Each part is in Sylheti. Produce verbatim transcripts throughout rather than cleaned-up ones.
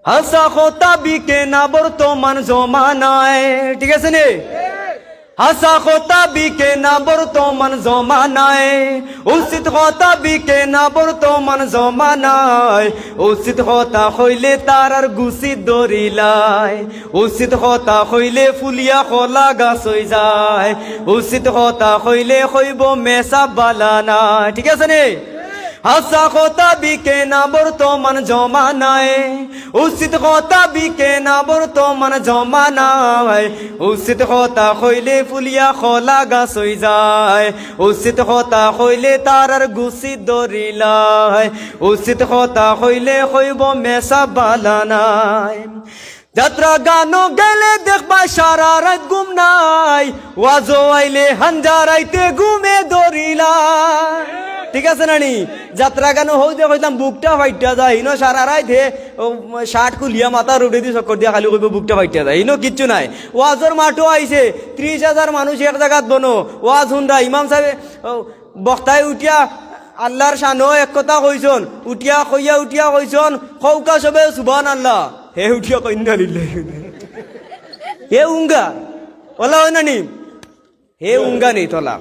হাছা কথা বিকে না বর্তমান জমানায়, ঠিক আছে নি? হাছা কথা বিকে না বর্তমান জমানায়, উচিত কথা বিকে না বর্তমান জমানায়। উচিত কথা কইলে তারার গুছি ধরিলায়, উচিত কথা কইলে ফুলিয়া কলা গাছ অই যায়। উচিত কথা কইলে কইবো মেসাব বালা নায়, ঠিক আছে নি? হাছা কথা বিকে না বর্তমান জমানায়, উচিত কথা বিকে না বর্তমান জমানায়। উচিত কথা কইলে ফুলিয়া কলা গাছ অই যায়, উচিত কথা কইলে তারার গুছি ধরিলায়। উচিত কথা কইলে কইবো মেসাব বালা নায়। যাত্রা গানো গেলে দেখবায় সারা রাইত ঘুম নাই, ওয়াজো আইলে হাঞ্জা রাইতে ঘুমে ধরিলায়। ঠিক আছে না নি? যাত্রা গানো হউ যে কইতাম বুকটা ফাইটা যায়, ইনো সারা রাইত হে, ও, শার্ট খুলিয়া মাথার উপরেদি চক্কর দিয়া খালি কইবো বুকটা ফাইটা যায়, ইনো কিচ্ছু নাই। ওয়াজর মাঠো আইছে, ত্রিশ হাজার মানুষ এক জাগাত বনো, ওয়াজ হুনরা, ইমাম সাবে, ও, বক্তায় উঠিয়া আল্লার শানো এক কথা কইছন, উঠিয়া কইয়া উঠিয়া কইছন, কউক্কা সবে সুবহানাল্লাহ। হে উঠিয়া কয় ইন্না লিল্লাহি। হে উঙ্গা, অলা অয় না নি? হে উঙ্গা নি তলা।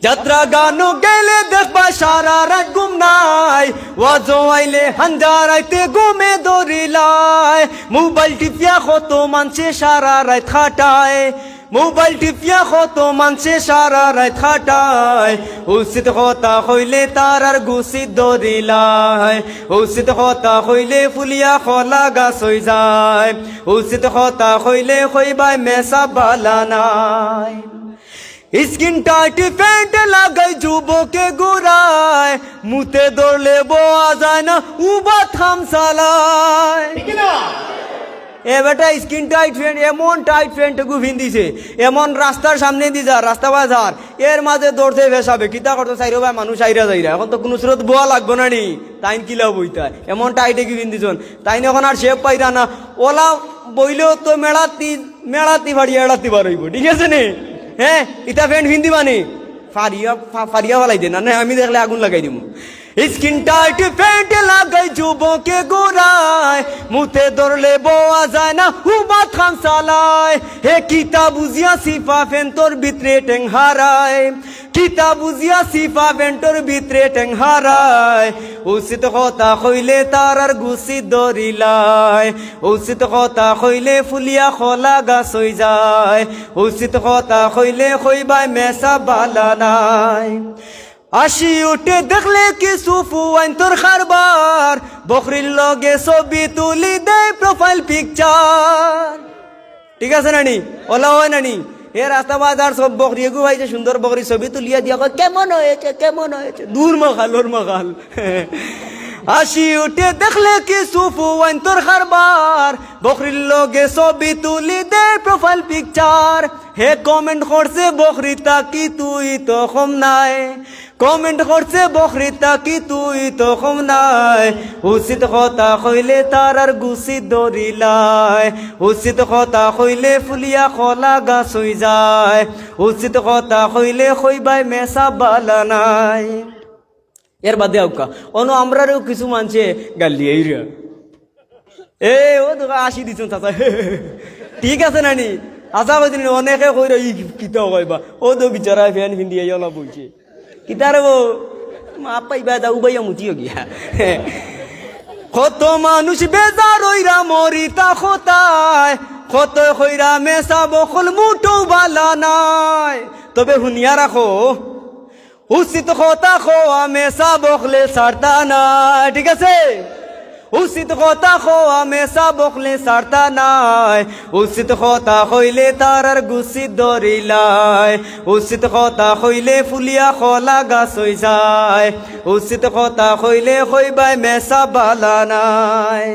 যাত্রা গানো গেলে দেখবায় সারা রাইত ঘুম নাই, ওয়াজো আইলে হাঞ্জা রাইতে ঘুমে ধরিলায়। মোবাইল টিপিয়া কত মানষে সারা রাইত কাটায়, মোবাইল টিপিয়া কত মানষে সারা রাইত কাটায়। উচিত কথা কইলে তারার গুছি ধরিলায়, উচিত কথা কইলে ফুলিয়া কলা গাছ অই যায়। উচিত কথা কইলে কইবায় মেসাব বালা নায়। স্কিন টাইট প্যান্ট লাগাই যুবকে ঘুরায়, মুতে ধরলে বওয়া যায় না, উবাত কাম চালায়। ঠিক না? এ বেটা, স্কিন টাইট প্যান্ট, এমন টাইট প্যান্ট এগু ফিন্দিছে, এমন রাস্তার সামনেদি যার, রাস্তা বায় যার, এর মাঝে ধরছে পেশাবে, কিতা করতো, চাইরো বায় মানুষ আইরা যাইরা, এখন তো কুনু সুরত বওয়া লাগবো না নি, তাইন কিলা বইতা, এমন টাইট এগু ফিন্দিছন, তাইন এখন আর শেপ পাইরা না, অলা বইলেও তো মেড়াতি, মেড়াতি ফাড়িয়া এড়াতি বার অইবো, ঠিক আছে নি? হে, ইতা প্যান্ট ফিন্দিবা নি? ফাড়িয়া, ফা-, ফাড়িয়া ফালাই দে না, না, আমি দেখলে আগুন লাগাই দিমু। স্কিন টাইট প্যান্ট লাগাই যুবকে ঘুরায়, মুতে ধরলে বওয়া যায় না, উবাত কাম চালায়। হে কিতা বুঝিয়া সিফা প্যান্টর ভিতরে ঠেং হারায়, কিতা বুঝিয়া সিফা প্যান্টর ভিতরে ঠেং হারায়। উচিত কথা কইলে তারার গুছি ধরিলায়, উচিত কথা কইলে ফুলিয়া কলা গাছ অই যায়। উচিত কথা কইলে কইবায় মেসাব বালা নায়। হাসি উঠে দেখলে কিছু ফুয়াইন্তর কারবার, বকরির লগে ছবি তুলি দেয় প্রোফাইল পিকচার। ঠিক আছে না নি? অলা অয় না নি? হে রাস্তা বায় যার সব বকরি এগু পাইছে সুন্দর বকরি, ছবি তুলিয়া দিয়া কয়, "কেমন হয়েছে, কেমন হয়েছে?" দূর মাখাল, ওর মাখাল। হাসি উঠে দেখলে কিছু ফুয়াইন্তর কারবার, বকরির লগে ছবি তুলি দেয় প্রোফাইল পিকচার। হে কমেন্ট করছে, "বকরি থাকি তুই তো কম নায়।" কমেন্ট করছে, "বকরি থাকি তুই তো কম নায়।" উচিত কথা কইলে তারার গুছি ধরিলায়, উচিত কথা কইলে ফুলিয়া কলা গাছ অই যায়, উচিত কথা কইলে কইবায় মেসাব বালা নায়। এর বাদে আউক্কা, অনো আমরারেও কিছু মানষে গালি দিরা। এ, ও তো হাসি দিছন চাচা। ঠিক আছে না নি? হাছা কইছইন নি, অনেকে কইরা, "ই কিতা কইবা?" ও তো বিচারায় প্যান্ট ফিন্দিয়া অলা বইছে। কিতা রে বো? মাফ পাইবা, যাও উবাইয়া মুতিও গিয়া। কত মানুষ বেজার অইরা মরিতা কথায়, কত কইরা মেসাব অকল মুটো বালা নায়। তবে হুনিয়া রাখো, উচিত কথা কওয়া মেসাব অকলে ছাড়তা নায়, ঠিক আছে? উচিত কথা কওয়া মেসাব অকলে ছাড়তা নায়। উচিত কথা কইলে তারার গুছি ধরিলায়, উচিত কথা কইলে ফুলিয়া কলা গাছ অই যায়। উচিত কথা কইলে কইবায় মেসাব বালা নায়।